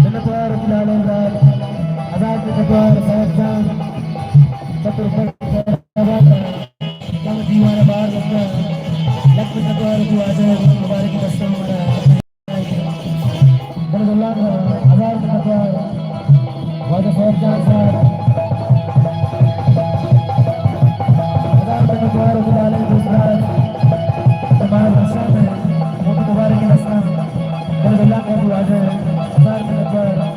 منتوار وتی لالیں برات، ہزار منتوار سید جان، چتر پر کم دیوان بار رکھتا، لکھ منتوار وتی واجہ مبارکی دستاں ہمارا۔ بلد اللہ کا ہزار منتوار واجہ سید جان صاحب، ہزار منتوار وتی لالیں دوست برات، نماز رسول ہے، وتی مبارکی دستاں۔ بلد اللہ کا واجہ ہزار منتوار۔